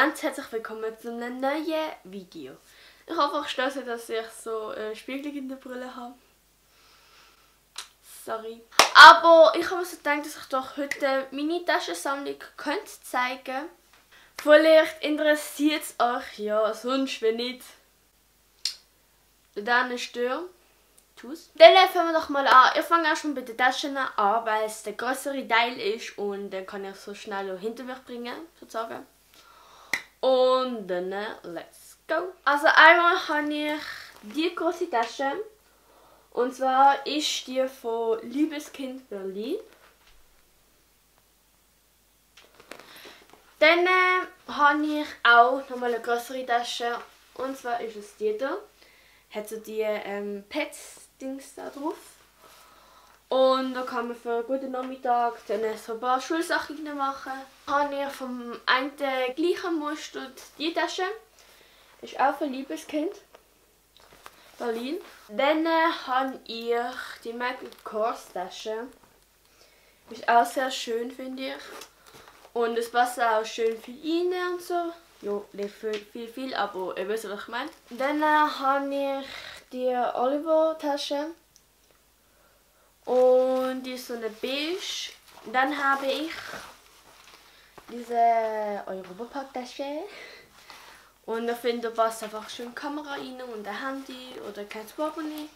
ganz herzlich willkommen zu einem neuen Video. Ich hoffe, ich störe, dass ich so Spiegel in der Brille habe. Sorry. Aber ich habe mir so gedacht, dass ich doch heute meine Taschensammlung zeigen könnte. Vielleicht interessiert es euch ja, sonst wenn nicht, dann stören. Dann fangen wir doch mal an. Ich fange auch schon bei den Taschen an, weil es der größere Teil ist und dann kann ich so schnell hinter mich bringen, sozusagen. Und dann let's go. Also einmal habe ich die große Tasche und zwar ist die von Liebeskind Berlin. Dann habe ich auch nochmal eine größere Tasche und zwar ist es die hier. Hat so die Pets-Dings da drauf. Und da kann man für einen guten Nachmittag dann so ein paar Schulsachen machen. Habe ich vom einen gleichen Muster die Tasche. Ist auch für Liebeskind Berlin. Dann habe ich die Michael Kors Tasche. Ist auch sehr schön, finde ich. Und es passt auch schön viel rein und so. Ja, nicht viel, aber ihr wisst, was ich meine. Dann habe ich die Oliver Tasche. Und die ist so eine beige. Dann habe ich diese Europapark-Tasche. Und ich finde, da passt einfach schön die Kamera rein und ein Handy oder kein Portemonnaie.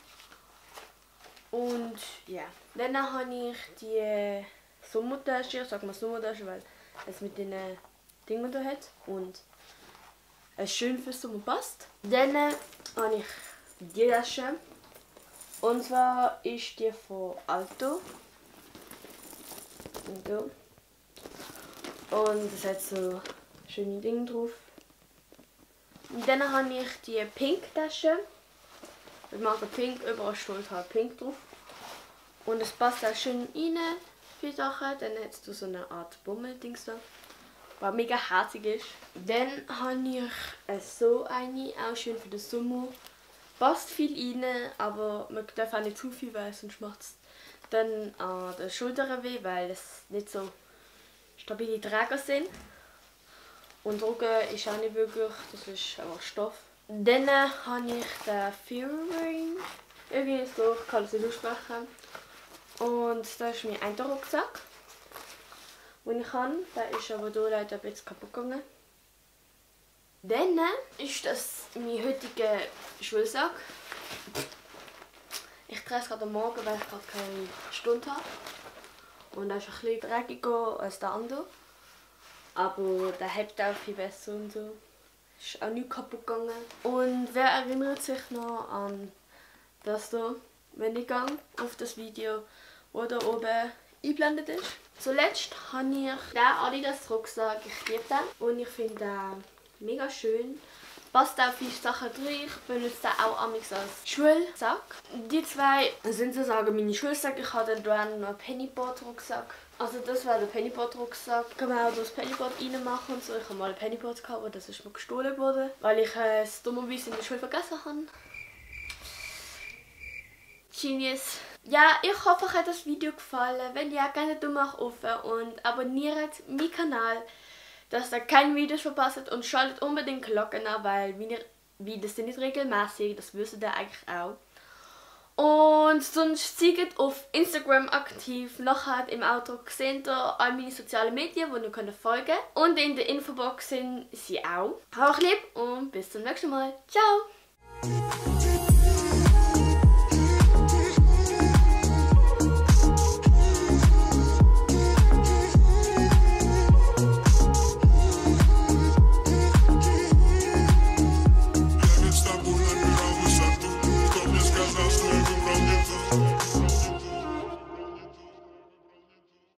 Und ja, dann habe ich die Sommertasche. Ich sage mal Sommertasche, weil es mit den Dingen da hat. Und es schön für Sommer passt. Dann habe ich die Tasche. Und zwar ist die von Alto. Und es hat so schöne Dinge drauf. Und dann habe ich die Pink Tasche. Ich mag Pink, überall steht halt Pink drauf. Und es passt auch schön rein, viele Sachen. Dann hat es so eine Art Bummel-Dings da, was mega herzig ist. Dann habe ich so eine, auch schön für den Sommer. Passt viel rein, aber man darf auch nicht zu viel, weil sonst macht es dann an den Schultern weh, weil es nicht so stabile Träger sind. Und Rücken ist auch nicht wirklich, das ist einfach Stoff. Dann habe ich den Fearing, irgendwie so, ich kann es nicht aussprechen. Und das ist mein ein Rucksack, den ich habe. Der ist aber hier leider ein bisschen kaputt gegangen. Dann ist das mein heutiger Schulsack. Ich trage es gerade am Morgen, weil ich gerade keine Stunde habe. Und er ist ein bisschen dreckiger als der andere. Aber der hebt auch viel besser und so. Ist auch nicht kaputt gegangen. Und wer erinnert sich noch an das hier, wenn ich gehe auf das Video, wo da oben eingeblendet ist? Zuletzt habe ich den Adidas Rucksack. Ich liebe den. Und ich finde den mega schön. Passt auch viele Sachen drin. Ich benutze den auch als Schulsack. Die zwei sind sozusagen meine Schulsäcke. Ich habe dann noch einen Pennyboard Rucksack. Also das wäre der Pennyboard Rucksack. Kann man auch das Pennyboard reinmachen und so. Ich habe mal ein Pennyboard gehabt, aber das ist mir gestohlen worden, weil ich es dummerweise in der Schule vergessen habe. Genius. Ja, ich hoffe, euch hat das Video gefallen. Wenn ja, gerne Daumen nach oben und abonniert meinen Kanal, dass ihr keine Videos verpasst und schaltet unbedingt Glocken an, weil meine Videos sind nicht regelmäßig, das wisst ihr eigentlich auch. Und sonst seid auf Instagram aktiv. Nachher im Outro seht ihr all meine sozialen Medien, wo ihr folgen könnt. Und in der Infobox sind sie auch. Habt euch lieb und bis zum nächsten Mal. Ciao!